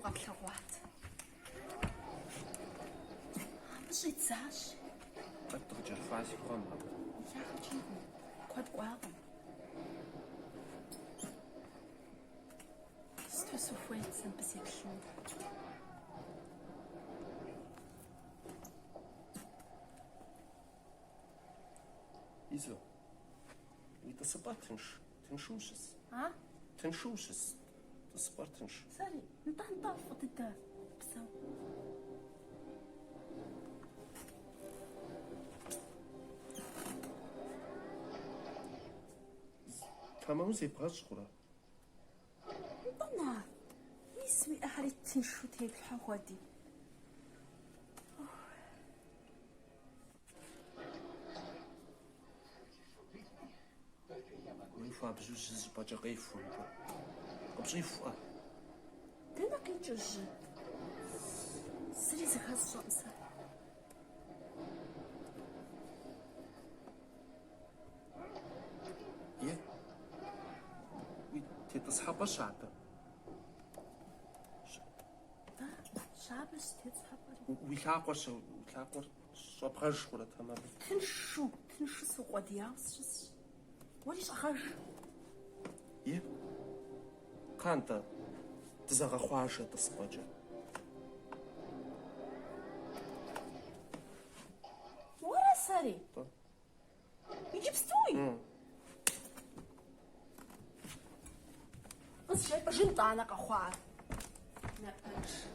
къэплъэгъуат. Абы щӏидзащ. Тӏэкӏу дыкъыкӏэрыхуа си гугъэм абы. Ягъэ кӏынкъым, куэд кӏуакъым. Сыту сыхуейт сэ мыбы сеплъыну. Изо, уи тӏысыпӏэр тынш, тыншу ущыс? А? Тыншу ущыс, тӏысыпӏэр тынш. Сэри, нтӏэ, нтӏэ, фӏы дыдэ, псэу. Тэмэму зебгъэщӏ хъурэ? Нтӏэ, на, мис уи ӏэхэри тыншу теплъхьэ хуэди. Уи хуабжьу жьы зыщӏыпӏэкӏэ къехуэ мыбы. Къыпщӏихуӏэ? Дэнэ къикӏыр жьы? Зыри зыхэсщӏэкъым сэ. Е, уи тетӏысхьэпӏэр щабэ? Щабэщ тетӏысхьэпӏэри. Уи лъакъуэр щэ, уи лъакъуэр щӏэбгъэж хъурэ тэмэму? Тыншу, тыншу сукъуэдияуэ сыщысщ. Уэри щӏэгъэж. Е, кхъа нтӏэ, дызэгъэхъуажэ тӏысыпӏэкӏэ. Уэрэ сэри? Нтӏэ. Иджыпстуи? Къызжепӏэжын тӏанэ къэхъуар. Напэншэ.